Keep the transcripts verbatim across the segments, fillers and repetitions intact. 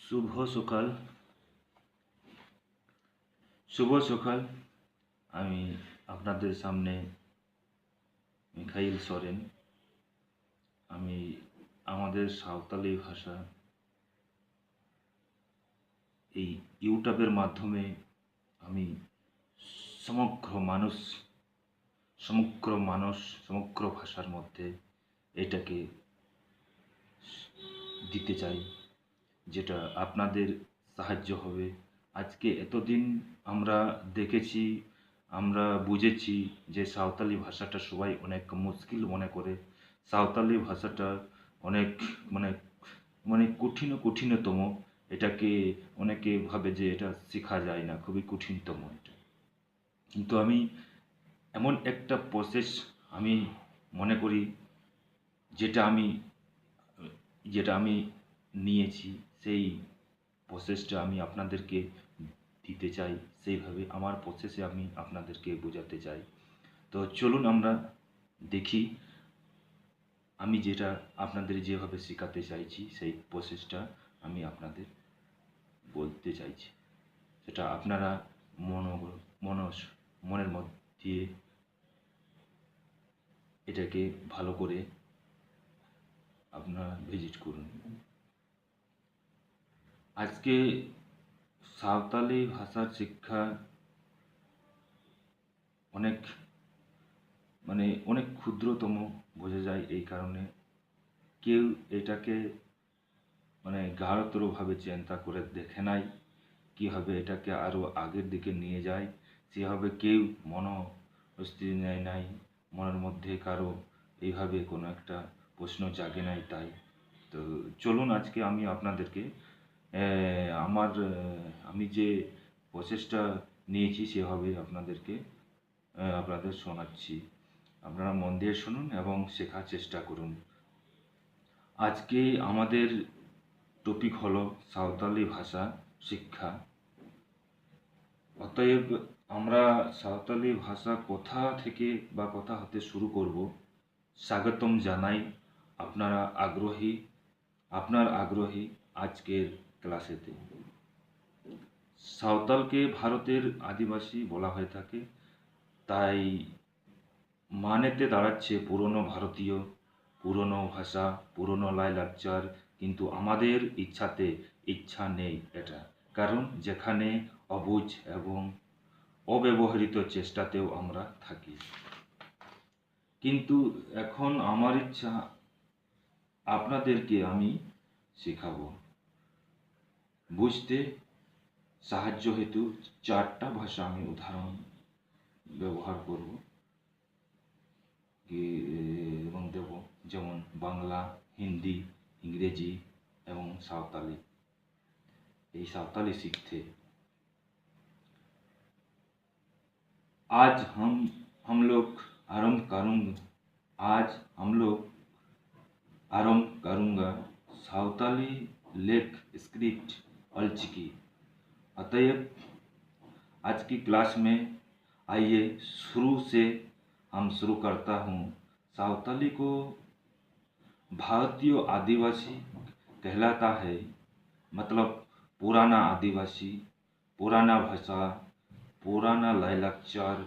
শুভ সকাল। শুভ সকাল। আমি আপনাদের সামনে মিখাইল সরেন। আমি আমাদের সাঁওতালি ভাষা এই ইউটিউবের মাধ্যমে আমি সমগ্র মানুষ, সমগ্র মানুষ, সমগ্র ভাষার মধ্যে এটাকে দিতে চাই, যেটা আপনাদের সাহায্য হবে। আজকে এতদিন আমরা দেখেছি, আমরা বুঝেছি যে সাঁওতালি ভাষাটা সবাই অনেক মুশকিল মনে করে। সাঁওতালি ভাষাটা অনেক, মানে, মানে কঠিন, কঠিনতম। এটাকে অনেকে ভাবে যে এটা শেখা যায় না, খুবই কঠিনতম এটা। কিন্তু আমি এমন একটা প্রসেস আমি মনে করি, যেটা আমি, যেটা আমি নিয়েছি, সেই প্রসেসটা আমি আপনাদেরকে দিতে চাই, সেইভাবে আমার প্রসেসে আমি আপনাদেরকে বোঝাতে চাই। তো চলুন আমরা দেখি, আমি যেটা আপনাদের যেভাবে শেখাতে চাইছি, সেই প্রসেসটা আমি আপনাদের বলতে চাইছি, সেটা আপনারা মনো-, মনস-, মনের মধ্যে এটাকে ভালো করে আপনারা ভিজিট করুন। আজকে সাঁওতালি ভাষার শিক্ষা অনেক, মানে, অনেক ক্ষুদ্রতম বোঝা যায়। এই কারণে কেউ এটাকে, মানে, গাঢ়তরভাবে চিন্তা করে দেখে নাই, কীভাবে এটাকে আরও আগের দিকে নিয়ে যায়, সেভাবে কেউ মনস্থির নেয় নাই, মনের মধ্যে কারো এইভাবে কোনো একটা প্রশ্ন জাগে নাই। তাই তো চলুন আজকে আমি আপনাদেরকে, এ, আমার, এ, আমি যে প্রসেসটা নিয়েছি সেভাবে আপনাদেরকে, এ, আপনাদের শোনাচ্ছি। আপনারা মন দিয়ে শুনুন এবং শেখার চেষ্টা করুন। আজকে আমাদের টপিক হলো সাঁওতালি ভাষা শিক্ষা। অতএব আমরা সাঁওতালি ভাষা কোথা থেকে বা কোথা হতে শুরু করব, স্বাগতম জানাই। আপনারা আগ্রহী, আপনার আগ্রহী আজকের ক্লাসেতে। সাঁওতালকে ভারতের আদিবাসী বলা হয়ে থাকে, তাই মানেতে দাঁড়াচ্ছে পুরনো ভারতীয়, পুরনো ভাষা, পুরনো লাইলাকচার। কিন্তু আমাদের ইচ্ছাতে ইচ্ছা নেই এটা, কারণ যেখানে অবুঝ এবং অব্যবহৃত চেষ্টাতেও আমরা থাকি। কিন্তু এখন আমার ইচ্ছা আপনাদেরকে আমি শেখাবো। বুঝতে সাহায্য হেতু চারটা ভাষা আমি উদাহরণ ব্যবহার করব কি, এবং দেব, যেমন বাংলা, হিন্দি, ইংরেজি এবং সাঁওতালি। এই সাঁওতালি শিখতে आज हम हम लोग आरंभ करूँगा। आज हम लोग आरंभ करूँगा साँवताली लेख स्क्रिप्ट अलचिकी। अतएव आज की क्लास में आइए शुरू से हम शुरू करता हूँ। साँवताली को भारतीय आदिवासी कहलाता है, मतलब पुराना आदिवासी, पुराना भाषा, पुराना लाइलाक्चर।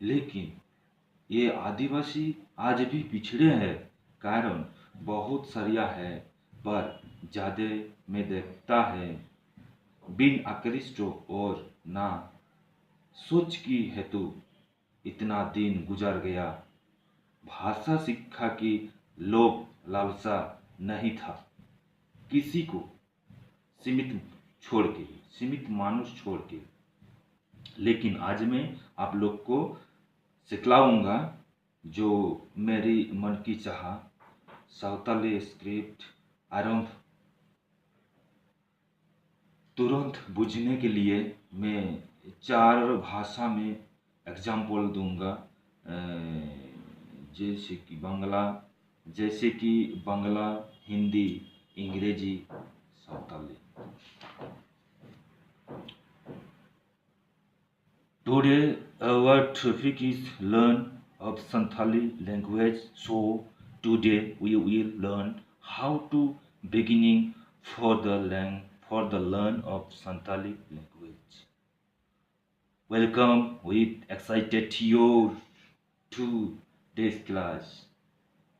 लेकिन ये आदिवासी आज भी पिछड़े हैं, कारण बहुत सरिया है, पर जादे में देखता है बिन आकृष्ट और ना सोच की हेतु इतना दिन गुजर गया। भाषा शिक्षा की लोभ लालसा नहीं था किसी को, सीमित छोड़ के, सीमित मानुष छोड़ के। लेकिन आज मैं आप लोग को सिखलाऊंगा जो मेरी मन की चाह। साँवताली स्क्रिप्ट आरंभ तुरंत बुझने के लिए मैं चार भाषा में एग्जाम्पल दूंगा। जैसे कि बंगला, जैसे कि बंगला, Hindi, इंग्रेजी, साँवताली। Today our topic is learn of Santhali language. So today we will learn how to beginning for the lang- for the learn of Santali language. Welcome with excited ear to this class.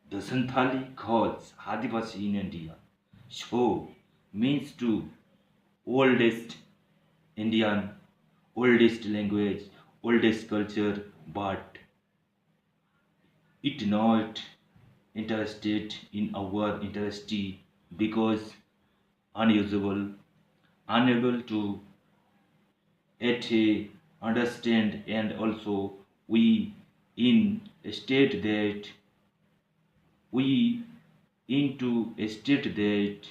The Santali calls Adivasi in India. So means to oldest Indian, oldest language, oldest culture, but it not interested in our interest because unusable, unable to at a understand, and also we in a state that we into a state that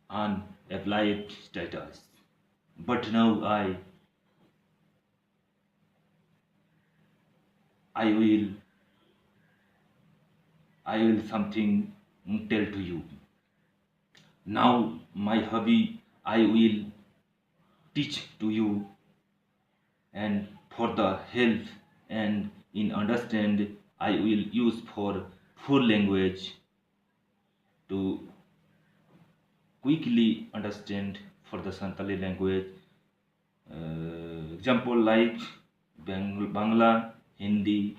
an applied status. But now I I will I will something tell to you. Now my hobby I will teach to you, and for the help and in understand I will use for four language to quickly understand for the Santali language. Uh, example like Bang- Bangla, Hindi,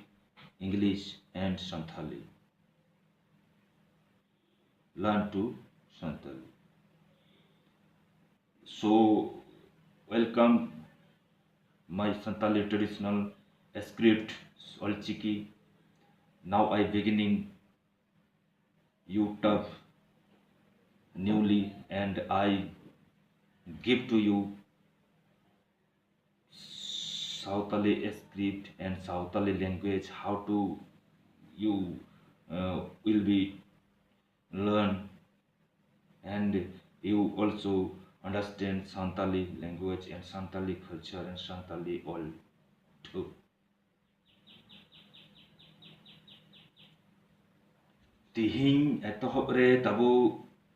English, and Santali. Learn to Santali. So, welcome my Santali traditional script, Olchiki. Now I beginning YouTube newly, and I give to you Sautali script and Sautali language, how to you uh, will be learn, and you also understand Santali language and Santali culture and Santali all too. ᱛᱤᱦᱤᱧ ᱮᱛᱚᱦᱚᱵ ᱨᱮ ᱛᱟᱵᱚ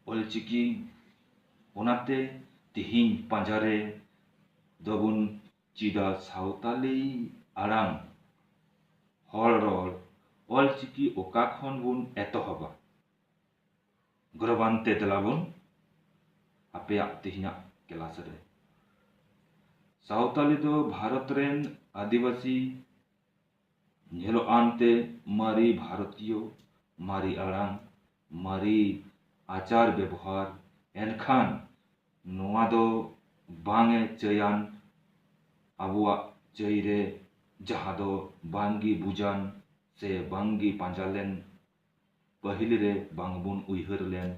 ᱚᱞᱪᱤᱠᱤ, ᱚᱱᱟᱛᱮ ᱛᱤᱦᱤᱧ ᱯᱟᱸᱡᱟ ᱨᱮ ᱫᱚᱵᱚᱱ ᱪᱮᱫᱟ ᱥᱟᱶᱛᱟᱞᱤ ᱟᱲᱟᱝ᱾ ᱦᱚᱲ ᱨᱚᱲ ᱚᱞᱪᱤᱠᱤ ᱚᱠᱟ ᱠᱷᱚᱱ ᱵᱚᱱ ᱮᱛᱚᱦᱚᱵᱟ? ᱜᱚᱨᱚᱵᱟᱱ ᱛᱮ ᱫᱮᱞᱟ ᱵᱚᱱ ᱟᱯᱮᱭᱟᱜ ᱛᱮᱦᱮᱧᱟᱜ ᱠᱞᱟᱥ ᱨᱮ᱾ ᱥᱟᱶᱛᱟᱞᱤ ᱫᱚ ᱵᱷᱟᱨᱚᱛ ᱨᱮᱱ ᱟᱹᱫᱤᱵᱟᱹᱥᱤ ᱧᱮᱞᱚᱜ ᱟᱱᱛᱮ ᱢᱟᱨᱮ ᱵᱷᱟᱨᱚᱛᱤᱭᱚ, ᱢᱟᱨᱮ ᱟᱲᱟᱝ, ᱢᱟᱨᱮ ᱟᱪᱟᱨ ᱵᱮᱵᱚᱦᱟᱨ, ᱮᱱᱠᱷᱟᱱ ᱱᱚᱣᱟ ᱫᱚ ᱵᱟᱝ ᱮ ᱪᱟᱹᱭᱟᱱ ᱟᱵᱚᱣᱟᱜ ᱪᱟᱹᱭ ᱨᱮ, ᱡᱟᱦᱟᱸ ᱫᱚ ᱵᱟᱝᱜᱮ ᱵᱩᱡᱟᱱ ᱥᱮ ᱵᱟᱝᱜᱮ ᱯᱟᱸᱡᱟ ᱞᱮᱱ, ᱯᱟᱹᱦᱤᱞ ᱨᱮ ᱵᱟᱝᱵᱚᱱ ᱩᱭᱦᱟᱹᱨ ᱞᱮᱱ,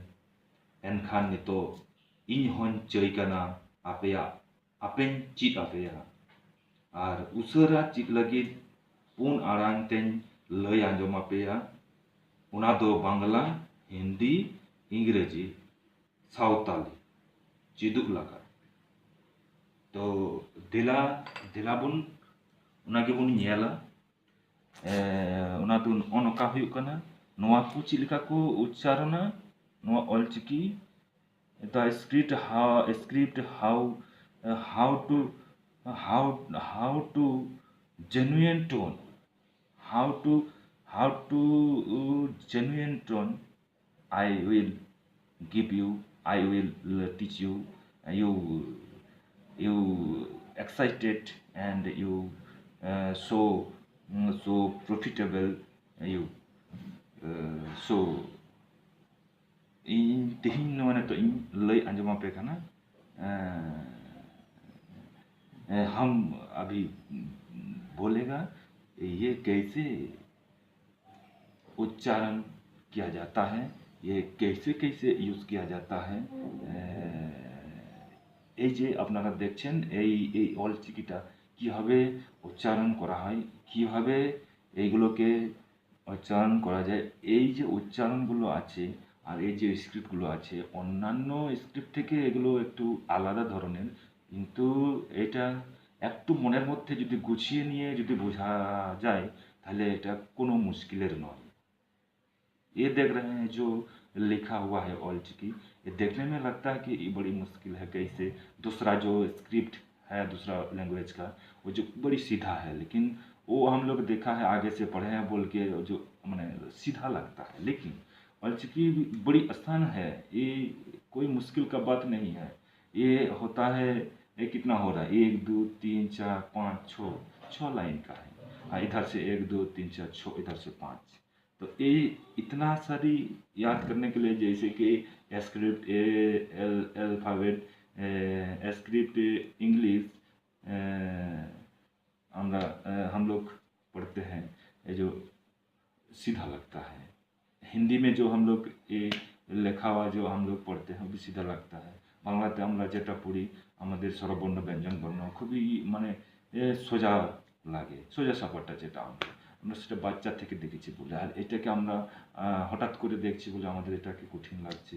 ᱮᱱᱠᱷᱟᱱ ᱱᱤᱛᱚᱜ ᱤᱧ ᱦᱚᱸᱧ ᱪᱟᱹᱭ ᱠᱟᱱᱟ ᱟᱯᱮᱭᱟᱜ, ᱟᱯᱮᱧ ᱪᱮᱫ ᱟᱯᱮᱭᱟ᱾ ᱟᱨ ᱩᱥᱟᱹᱨᱟ ᱪᱮᱫ ᱞᱟᱹᱜᱤᱫ ᱯᱩᱱ ᱟᱲᱟᱝ ᱛᱮᱧ ᱞᱟᱹᱭ ᱟᱸᱡᱚᱢ ᱟᱯᱮᱭᱟ, ᱚᱱᱟ ᱫᱚ ᱵᱟᱝᱞᱟ, ᱦᱤᱱᱫᱤ, ᱤᱝᱨᱮᱡᱤ, ᱥᱟᱶᱛᱟᱞᱤ ᱪᱮᱫᱚᱜ ᱞᱟᱜᱟᱫ᱾ ᱛᱚ ᱫᱮᱞᱟ, ᱫᱮᱞᱟ ᱵᱚᱱ ᱚᱱᱟ ᱜᱮᱵᱚᱱ ᱧᱮᱞᱟ᱾ ᱮ, ᱚᱱᱟ ᱫᱚ ᱱᱚᱜᱼᱚ ᱱᱚᱝᱠᱟ ᱦᱩᱭᱩᱜ ᱠᱟᱱᱟ᱾ ᱱᱚᱣᱟ ᱠᱚ ᱪᱮᱫ ᱞᱮᱠᱟ ᱠᱚ ᱩᱪᱪᱟᱨᱚᱱᱟ, ᱱᱚᱣᱟ Ol Chiki, the script, how, script, how, uh, how to, how, how to genuine tone, how to, how to, uh, genuine tone, I will give you, I will, uh, teach you, uh, you, you excited and you, uh, so, mm, so profitable, uh, you, uh, so, ᱤᱧ ᱛᱮᱦᱮᱧ ᱱᱚᱣᱟ ᱱᱤᱛᱚᱜ ᱤᱧ ᱞᱟᱹᱭ ᱟᱸᱡᱚᱢ ᱟᱯᱮ ᱠᱟᱱᱟ, ᱮᱸ, ᱮᱸ, हम अभी बोलेगा, ये कैसे उच्चारण किया जाता है, ये कैसे कैसे यूज़ किया जाता है। এ, এই যে আপনারা দেখছেন, এই, এই অল চিকিটা কীভাবে উচ্চারণ করা হয়, কীভাবে এইগুলোকে উচ্চারণ করা যায়, এই যে উচ্চারণগুলো আছে আর এই যে স্ক্রিপ্টগুলো আছে, অন্যান্য স্ক্রিপ্ট থেকে এগুলো একটু আলাদা ধরনের, কিন্তু এটা একটু মনের মধ্যে যদি গুছিয়ে নিয়ে যদি বোঝা যায়, তাহলে এটা কোনো মুশকিলের নয়। ये देख रहे हैं जो लिखा हुआ है ऑल चिकी, ये देखने में लगता है कि ये बड़ी मुश्किल है, कैसे दूसरा जो स्क्रिप्ट है दूसरा लैंग्वेज का, वो जो बड़ी सीधा है, लेकिन वो हम लोग देखा है, आगे से पढ़े हैं बोल के, जो मैंने सीधा लगता है, लेकिन ऑल चिकी भी बड़ी आसान है। ये कोई मुश्किल का बात नहीं है। ये होता है, ये कितना हो रहा है, एक दो तीन चार पाँच छः, छः लाइन का है। हाँ, इधर से एक दो तीन चार छः, इधर से पाँच। तो ये इतना सारी याद करने के लिए, जैसे कि script, A L alphabet, script English, আমরা, हम लोग पढ़ते हैं, ये जो सीधा लगता है। हिंदी में जो हम लोग ये লেখা हुआ जो हम लोग पढ़ते हैं, वो भी सीधा लगता है। বাংলাতে আমরা যেটা পড়ি, আমাদের স্বরবর্ণ, ব্যঞ্জন বর্ণ খুবই, মানে, এ, সোজা লাগে, সোজা সাপটা যেটা আমরা, আমরা সেটা বাচ্চা থেকে দেখেছি বলে। আর এটাকে আমরা, আহ, হঠাৎ করে দেখছি বলে আমাদের এটাকে কঠিন লাগছে।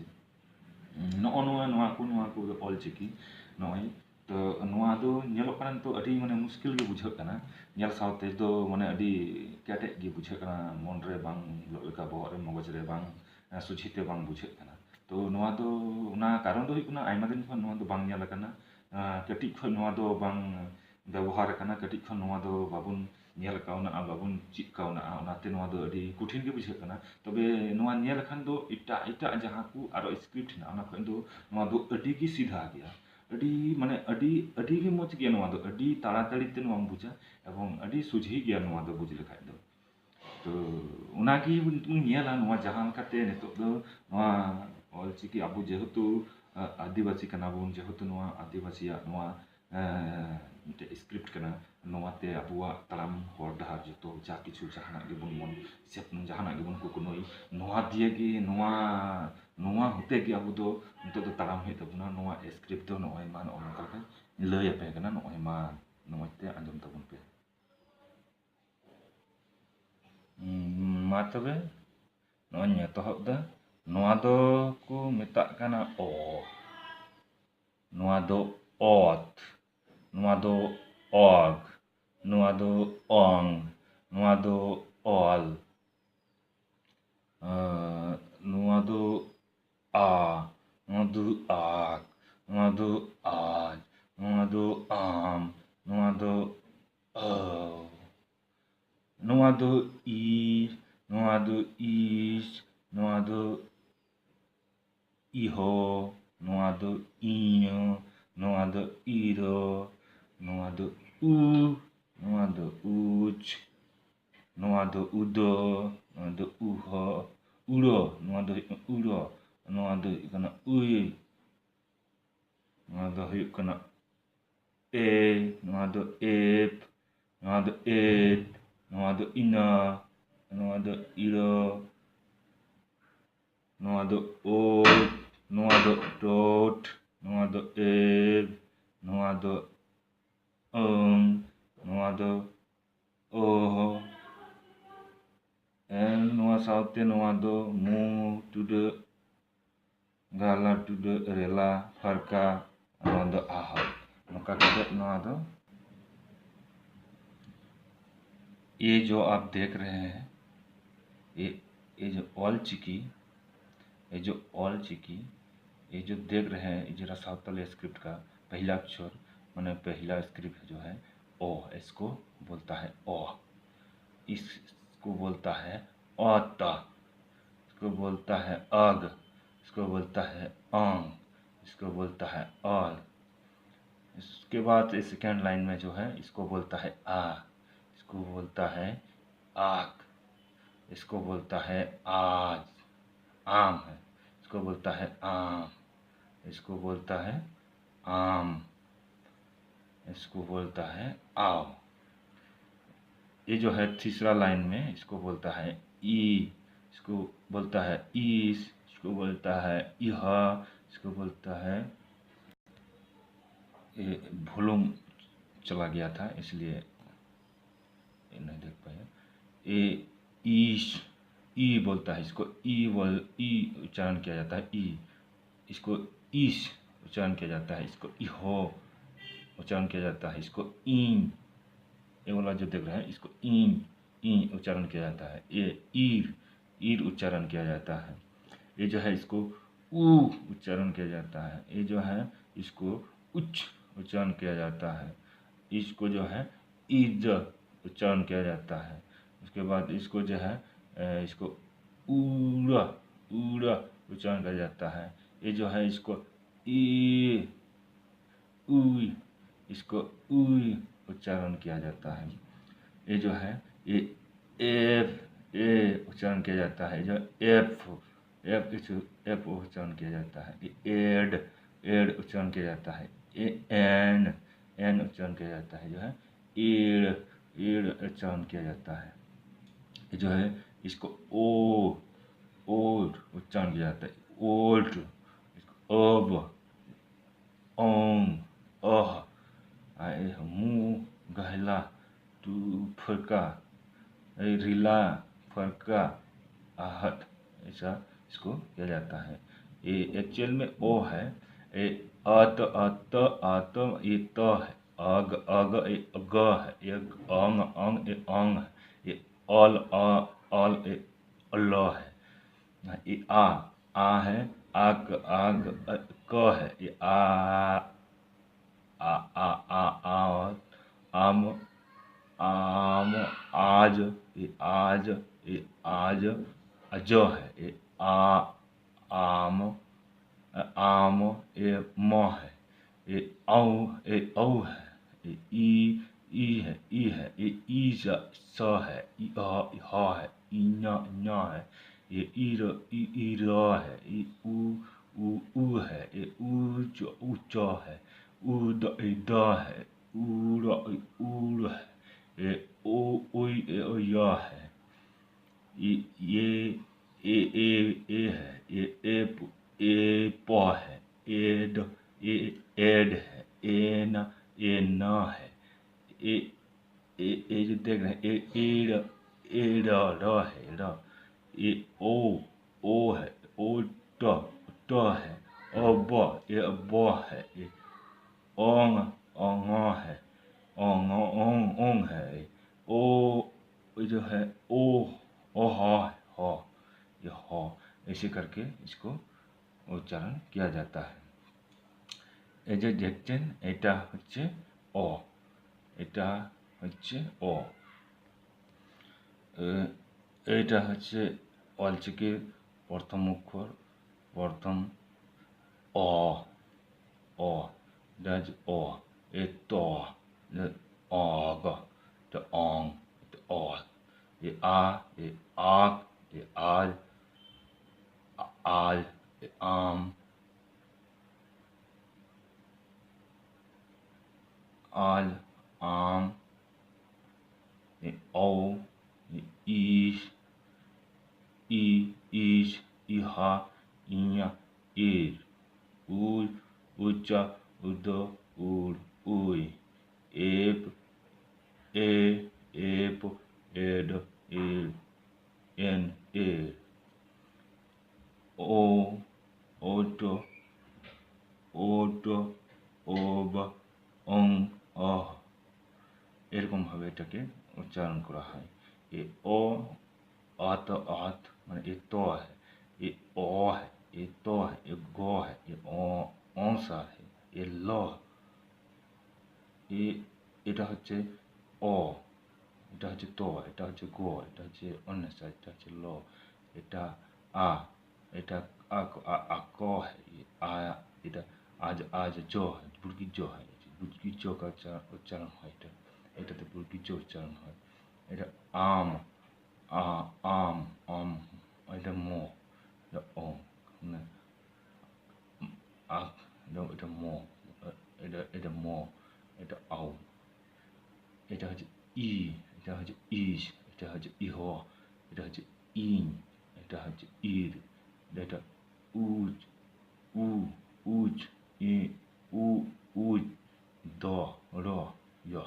ᱱᱚᱜᱼᱚ ᱱᱚᱣᱟ, ᱱᱚᱣᱟ ᱠᱚ, ᱱᱚᱣᱟ ᱠᱚ ᱚᱞ ᱪᱤᱠᱤ ᱱᱚᱜᱼᱚᱭ᱾ ᱛᱚ ᱱᱚᱣᱟ ᱫᱚ ᱧᱮᱞᱚᱜ ᱠᱟᱱᱟ ᱱᱤᱛᱚᱜ ᱟᱹᱰᱤ, ᱢᱟᱱᱮ, ᱢᱩᱥᱠᱤᱞ ᱜᱮ ᱵᱩᱡᱷᱟᱹᱜ ᱠᱟᱱᱟ᱾ ᱧᱮᱞ ᱥᱟᱶᱛᱮ ᱫᱚ, ᱢᱟᱱᱮ, ᱟᱹᱰᱤ ᱠᱮᱴᱮᱡ ᱜᱮ ᱵᱩᱡᱷᱟᱹᱜ ᱠᱟᱱᱟ, ᱢᱚᱱ ᱨᱮ ᱵᱟᱝ ᱵᱚᱞᱚᱜ ᱞᱮᱠᱟ, ᱵᱚᱦᱚᱜ ᱨᱮ, ᱢᱚᱜᱚᱡᱽ ᱨᱮ ᱵᱟᱝ, ᱮ, ᱥᱚᱡᱷᱮ ᱛᱮ ᱵᱟᱝ ᱵᱩᱡᱷᱟᱹᱜ ᱠᱟᱱᱟ᱾ ᱛᱚ ᱱᱚᱣᱟ ᱫᱚ, ᱚᱱᱟ ᱠᱟᱨᱚᱱ ᱫᱚ ᱦᱩᱭᱩᱜ ᱠᱟᱱᱟ, ᱟᱭᱢᱟ ᱫᱤᱱ ᱠᱷᱚᱱ ᱱᱚᱣᱟ ᱫᱚ ᱵᱟᱝ ᱧᱮᱞ ᱟᱠᱟᱱᱟ᱾ ᱮ, ᱠᱟᱹᱴᱤᱡ ᱠᱷᱚᱱ ᱱᱚᱣᱟ ᱫᱚ ᱵᱟᱝ ᱵᱮᱵᱚᱦᱟᱨ ᱟᱠᱟᱱᱟ, ᱠᱟᱹᱴᱤᱡ ᱠᱷᱚᱱ ᱱᱚᱣᱟ ᱫᱚ ᱵᱟᱵᱚᱱ ᱧᱮᱞ ᱠᱟᱣᱱᱟᱜᱼᱟ, ᱵᱟᱵᱚᱱ ᱪᱮᱫ ᱠᱟᱣᱱᱟᱜᱼᱟ, ᱚᱱᱟᱛᱮ ᱱᱚᱣᱟ ᱫᱚ ᱟᱹᱰᱤ ᱠᱚᱴᱷᱤᱱ ᱜᱮ ᱵᱩᱡᱷᱟᱹᱜ ᱠᱟᱱᱟ᱾ ᱛᱚᱵᱮ ᱱᱚᱣᱟ ᱧᱮᱞ ᱞᱮᱠᱷᱟᱱ ᱫᱚ ᱮᱴᱟᱜ ᱮᱴᱟᱜ ᱡᱟᱦᱟᱸ ᱠᱚ ᱟᱨᱚ ᱥᱠᱨᱤᱯᱴ ᱦᱮᱱᱟᱜᱼᱟ, ᱚᱱᱟ ᱠᱷᱚᱱ ᱫᱚ ᱱᱚᱣᱟ ᱫᱚ ᱟᱹᱰᱤ ᱜᱮ ᱥᱤᱫᱷᱟ ᱜᱮᱭᱟ, ᱟᱹᱰᱤ, ᱢᱟᱱᱮ, ᱟᱹᱰᱤ, ᱟᱹᱰᱤ ᱜᱮ ᱢᱚᱡᱽ ᱜᱮᱭᱟ᱾ ᱱᱚᱣᱟ ᱫᱚ ᱟᱹᱰᱤ ᱛᱟᱲᱟᱛᱟᱲᱤ ᱛᱮ ᱱᱚᱣᱟᱢ ᱵᱩᱡᱟ ᱮᱵᱚᱝ ᱟᱹᱰᱤ ᱥᱚᱡᱷᱮ ᱜᱮᱭᱟ ᱱᱚᱣᱟ ᱫᱚ ᱵᱩᱡᱽ ᱞᱮᱠᱷᱟᱡ ᱫᱚ᱾ ᱛᱚ ᱚᱱᱟᱜᱮ ᱵᱚᱱ ᱧᱮᱞᱟ ᱱᱚᱣᱟ ᱡᱟᱦᱟᱸ ᱞᱮᱠᱟᱛᱮ ᱱᱤᱛᱚᱜ ᱫᱚ ᱱᱚᱣᱟ ᱚᱞᱪᱤᱠᱤ ᱟᱵᱚ ᱡᱮᱦᱮᱛᱩ, ᱟ, ᱟᱹᱫᱤᱵᱟᱹᱥᱤ ᱠᱟᱱᱟ ᱵᱚᱱ, ᱡᱮᱦᱮᱛᱩ ᱱᱚᱣᱟ ᱟᱹᱫᱤᱵᱟᱹᱥᱤᱭᱟᱜ ᱱᱚᱣᱟ, ᱮᱸ, ᱢᱤᱫᱴᱮᱡ ᱥᱠᱨᱤᱯᱴ ᱠᱟᱱᱟ, ᱱᱚᱣᱟᱛᱮ ᱟᱵᱚᱣᱟᱜ ᱛᱟᱲᱟᱢ ᱦᱚᱨ ᱰᱟᱦᱟᱨ ᱡᱚᱛᱚ ᱡᱟ ᱠᱤᱪᱷᱩ ᱡᱟᱦᱟᱱᱟᱜ ᱜᱮᱵᱚᱱ ᱢᱚᱱ ᱥᱮ ᱡᱟᱦᱟᱱᱟᱜ ᱜᱮᱵᱚᱱ ᱠᱩᱠᱢᱩᱭ, ᱱᱚᱣᱟ ᱫᱤᱭᱮ ᱜᱮ, ᱱᱚᱣᱟ, ᱱᱚᱣᱟ ᱦᱚᱛᱮ ᱜᱮ ᱟᱵᱚ ᱫᱚ ᱱᱤᱛᱚᱜ ᱫᱚ ᱛᱟᱲᱟᱢ ᱦᱩᱭᱩᱜ ᱛᱟᱵᱚᱱᱟ᱾ ᱱᱚᱣᱟ ᱥᱠᱨᱤᱯᱴ ᱫᱚ ᱱᱚᱜᱼᱚᱭ ᱢᱟ ᱱᱚᱜᱼᱚ ᱱᱚᱝᱠᱟ ᱞᱮᱠᱟᱧ ᱞᱟᱹᱭ ᱟᱯᱮ ᱠᱟᱱᱟ, ᱱᱚᱜᱼᱚᱭ ᱢᱟ ᱱᱚᱜᱼᱚᱭ ᱛᱮ ᱟᱸᱡᱚᱢ ᱛᱟᱵᱚᱱ ᱯᱮ᱾ ᱩᱸ, ᱢᱟ ᱛᱚᱵᱮ, ᱱᱚᱜᱼᱚᱭ ᱤᱧ ᱮᱛᱚᱦᱚᱵ ᱫᱟ᱾ ᱱᱚᱣᱟ ᱫᱚ ᱠᱚ ᱢᱮᱛᱟᱜ ᱠᱟᱱᱟ ᱚ᱾ ᱱᱚᱣᱟ ᱫᱚ ᱚᱛ᱾ ᱱᱚᱣᱟ ᱫᱚ ᱚᱜ᱾ ᱱᱚᱣᱟ ᱫᱚ ᱚᱝ᱾ ᱱᱚᱣᱟ ᱫᱚ ᱚᱞ᱾ ᱟᱨ ᱱᱚᱣᱟ ᱫᱚ ᱟ᱾ ᱱᱚᱣᱟ ᱫᱚ ᱟᱜ᱾ ᱱᱚᱣᱟ ᱫᱚ ᱟᱡ᱾ ᱱᱚᱣᱟ ᱫᱚ ᱟᱢ᱾ ᱱᱚᱣᱟ ᱫᱚ ᱟᱹᱣ᱾ ᱱᱚᱣᱟ ᱫᱚ ᱤ᱾ ᱱᱚᱣᱟ ᱫᱚ ᱤᱥ᱾ ᱱᱚᱣᱟ ᱫᱚ ᱤᱦᱚ, ᱱᱚᱣᱟ ᱫᱚ ᱤᱧᱚ, ᱱᱚᱣᱟ ᱫᱚ ᱤᱨᱚ, ᱱᱚᱣᱟ ᱫᱚ ᱩ, ᱱᱚᱣᱟ ᱫᱚ ᱩᱪ, ᱱᱚᱣᱟ ᱫᱚ ᱩᱫᱚ, ᱱᱚᱣᱟ ᱫᱚ ᱩᱦᱚ, ᱩᱲᱚ, ᱱᱚᱣᱟ ᱫᱚ ᱦᱩᱭᱩᱜ ᱠᱟᱱᱟ ᱩᱲᱚ, ᱱᱚᱣᱟ ᱫᱚ ᱦᱩᱭᱩᱜ ᱠᱟᱱᱟ ᱩᱭ, ᱱᱚᱣᱟ ᱫᱚ ᱦᱩᱭᱩᱜ ᱠᱟᱱᱟ ᱮ, ᱱᱚᱣᱟ ᱫᱚ ᱮᱯ, ᱱᱚᱣᱟ ᱫᱚ ᱮᱯ, ᱱᱚᱣᱟ ᱫᱚ ᱤᱱᱟ, ᱱᱚᱣᱟ ᱫᱚ ᱤᱲᱚ, ᱱᱚᱣᱟ ᱫᱚ ᱳᱴ, ᱱᱚᱣᱟ ᱫᱚ ᱴᱳᱴ, ᱱᱚᱣᱟ ᱫᱚ ᱮᱵ, ᱱᱚᱣᱟ ᱫᱚ ᱳᱝ, ᱱᱚᱣᱟ ᱫᱚ ᱳᱦ᱾ ᱮᱱ ᱱᱚᱣᱟ ᱥᱟᱶᱛᱮ ᱱᱚᱣᱟ ᱫᱚ ᱢᱩ ᱴᱩᱰᱟᱹᱜ, ᱜᱟᱞᱟ ᱴᱩᱰᱟᱹᱜ, ᱨᱮᱞᱟ ᱯᱷᱟᱨᱠᱟ, ᱱᱚᱣᱟ ᱫᱚ ᱟᱦ᱾ ᱱᱚᱝᱠᱟ ᱠᱟᱛᱮ ᱱᱚᱣᱟ ᱫᱚ ये जो आप देख रहे हैं, ये, ये जो ऑल चिकी, ये जो ऑल चिकी, ये जो देख रहे हैं, ये जरा सावताली स्क्रिप्ट का पहला अक्षर, माने पहला स्क्रिप्ट जो है ओ, इसको बोलता है ओ। इसको बोलता है अता, इसको बोलता है अग, इसको बोलता है आंग, इसको बोलता है आल। इसके बाद ये सेकेंड लाइन में जो है, इसको बोलता है आ, इसको बोलता है आक, इसको बोलता है आज, आम है, इसको बोलता है आम, इसको बोलता है आम, इसको बोलता है आओ। ये जो है तीसरा लाइन में, इसको बोलता है ई, इसको बोलता है ईस, इसको बोलता है इहा, इसको बोलता है, ये वॉल्यूम चला गया था इसलिए ये नहीं देख पाया। ए ईश, ई बोलता है, इसको ई बोल, ई उच्चारण किया जाता है, ई। इसको ईश उच्चारण किया जाता है, इसको इहो उच्चारण किया जाता है, इसको ईं, ये वाला जो देख रहे हैं, इसको ईं, ईं उच्चारण किया जाता है। ये ईर, ईर उच्चारण किया जाता है। ये जो है, इसको ऊ उच्चारण किया जाता है। ये जो है, इसको उच उच्चारण किया जाता है। इसको जो है, इज उच्चारण किया जाता है। उसके बाद इसको जो है, अ, इसको ऊड़ा, ऊड़ा उच्चारण किया जाता है। ये जो है इसको ई, उई, इसको उई उच्चारण किया जाता है। ये जो है ये एफ, ए उच्चारण किया जाता है। जो एफ, एफ, एफ उच्चारण किया जाता है। ये एड, एड उच्चारण किया जाता है। ये एन, एन उच्चारण किया जाता है। जो है ईड़, ईड़ उच्चारण किया जाता है। ये जो है इसको ओ, ओल्ड उच्चारण किया जाता है। ओल्ड, इसको अब, ओंग, अह, आ, ए, मु, गहला, टू, फरका, ए, रिला, फरका, आहट, ऐसा इसको किया जाता है। ये एक्चुअल में ओ है। ए, अत, अत, अत, ये त है। अग, अग, ए, अग है। ए, अंग, अंग, ए, अंग है। ये अल, अ, अल, ए, अल है। ये आ, आ है। आक, आग, अ, क है। ये आ, आ, आ, आ, आ, आम, आम, आज, ये आज, ये आज, अज है। ये आ, आम, अ, आम, ये म है। ये औ, ये औ है। ये ई, ई है, ई है। ये ई स, स है। ई अ, ई ह है। ई ञ, ञ है। ये ई र, ई, ई र है। ये उ, उ, उ है। ये उ च, उ च है। उ द, ई द है। उ र, ई उड़ है। ये ओ, ओई, ए, ओ य है। ये, ये, ए, ए, ए है। ये ए प, ए प है। एड, ए, एड है। ए न, ए न है। ए, ए, ए जो देख रहे हैं, ए, एड़, एड़, र है, र। ए ओ, ओ है। ओ ट, ट है। अब, ए ब है। ए ओंग, ओंग है। ओंग, ओंग, ओंग है। ए ओ, ये जो है, ओ, ओ ह, ह, ये ह, ऐसे करके इसको उच्चारण किया जाता है। এই যে দেখছেন, এটা হচ্ছে অ, এটা হচ্ছে অ। এ, এইটা হচ্ছে অলচিকির প্রথম অক্ষর, প্রথম Å, å, det er å, e tå, det er åg, det er ång, det er å, e a, e ag, e al, a- al, e am, al, am, e au, e is, i, is, iha, iña, ir, ur, ucha, udo, ur, ui, ep, e, ep, ed, ir, en, ir, o, oto, oto, oba, ong, oh. এরকম ভাবে এটাকে উচ্চারণ করা হয়। এ অ, আত, আত, মানে এ ত হে, এ অ হে, এ ত হে, এ গ হে, এ অ, অসা হে, এ ল। এ, এটা হচ্ছে অ, এটা হচ্ছে ত, এটা হচ্ছে গ, এটা হচ্ছে অন্যসা, এটা হচ্ছে ল, এটা আ, এটা আ, আ, আ ক হে, এ আ, এটা আজ, আজ জ হে, বুড়কি জ হে, বুড়কি জ কা উচ্চারণ, উচ্চারণ হয় এটা, এটাতে বুড়কি জ উচ্চারণ হয়। এটা আম, আ, আম, আম, এটা ম, এটা অ, মানে আ, এটা, এটা ম, এটা, এটা ম, এটা আও, এটা হচ্ছে ই, এটা হচ্ছে ইস, এটা হচ্ছে ইহ, এটা হচ্ছে ইং, এটা হচ্ছে ইর, এটা উচ, উ, উচ, ই, উ, উচ, দ, র, য়।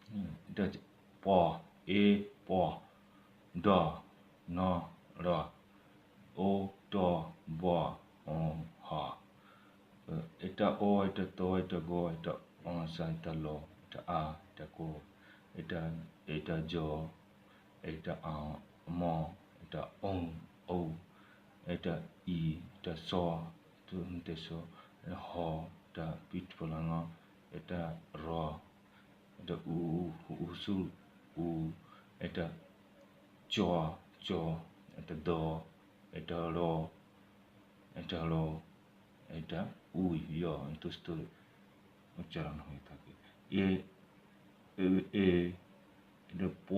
হুম, এটা হচ্ছে প, এ, প, ড, ন, র, ও, ট, ব, অ, হ। এটা অ, এটা ত, এটা গ, এটা অসা, এটা ল, এটা আ, এটা ক, এটা, এটা জ, এটা আ, ম, এটা ঔ, ঔ, এটা ই, এটা স, এটা স, এটা হ, এটা পিঠ পলাঙ, এটা র, এটা উ, উ, উসুল উ, এটা চ, চ, এটা দ, এটা র, এটা হলো, এটা উই, য়, দোস্ত উচ্চারণ হয়ে থাকে। এ, এ, এ, এটা প,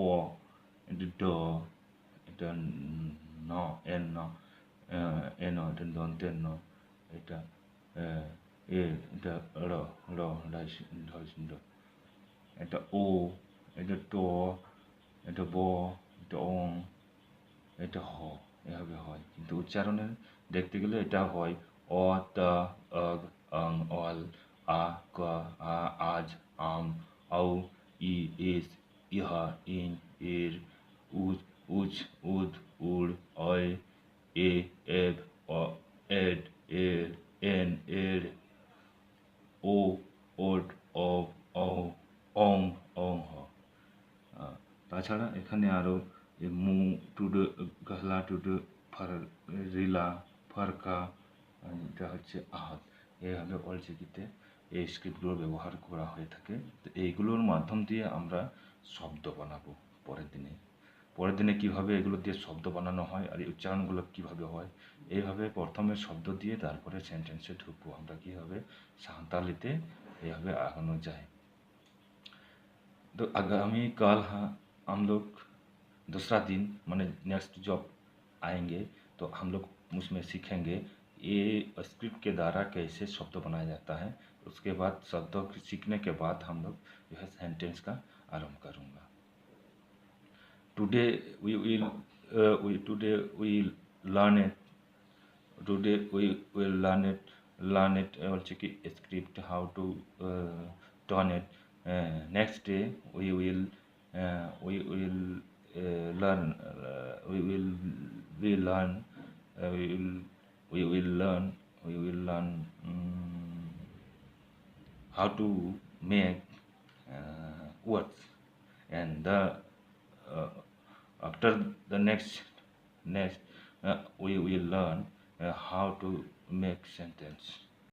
এটা ড, এটা ন, এন ন, আহ, এন, এটা দন্ত্য ন, এটা, আহ, এ, এটা ড়, ড়, ঢস-, ঢস-, ঢ। এটা ও, এটা ট, এটা ব, এটা অং, এটা হ, এভাবে হয়। কিন্তু উচ্চারণে দেখতে গেলে এটা হয় অ, ত, অগ, অং, অল, আ, ক, আ, আজ, আম, আউ, ই, ইস, ইহ, ইন, ইর, উজ, উচ, উদ, উড়, অয়, এ, এব, অ, এড, এর, এন, এর, ও, ওড, অব, অউ, অং, অং, হ। আহ, তাছাড়া এখানে আরও এই মু, টুডু, গাহলা, টুডু, ফার, রিলা, ফারকা, আহ, এটা হচ্ছে আহাত। এইভাবে অলচিকিতে এই স্ক্রিপ্টগুলো ব্যবহার করা হয়ে থাকে। তো এইগুলোর মাধ্যম দিয়ে আমরা শব্দ বানাবো পরের দিনে। পরের দিনে কীভাবে এগুলো দিয়ে শব্দ বানানো হয় আর এই উচ্চারণগুলো কীভাবে হয়, এইভাবে প্রথমে শব্দ দিয়ে তারপরে সেন্টেন্সে ঢুকবো আমরা। কীভাবে সাঁওতালিতে এইভাবে আগানো যায়। तो आगामी कल, हाँ, हम लोग दूसरा दिन, माने नेक्स्ट जब आएंगे, तो हम लोग उसमें सीखेंगे ये स्क्रिप्ट के द्वारा कैसे शब्द बनाया जाता है। उसके बाद शब्दों को सीखने के बाद हम लोग जो है सेंटेंस का आरंभ करूँगा। Today we will, uh, we, today we learn it. Today we will learn it, learn it, uh, also कि script, how to, uh, turn it. Uh, next day we will, uh, we will, uh, learn, uh, we will, we learn, uh, we will, we will learn, we will learn, um, how to make, uh, words. And the, uh, after the next, next, uh, we will learn, uh, how to make sentence.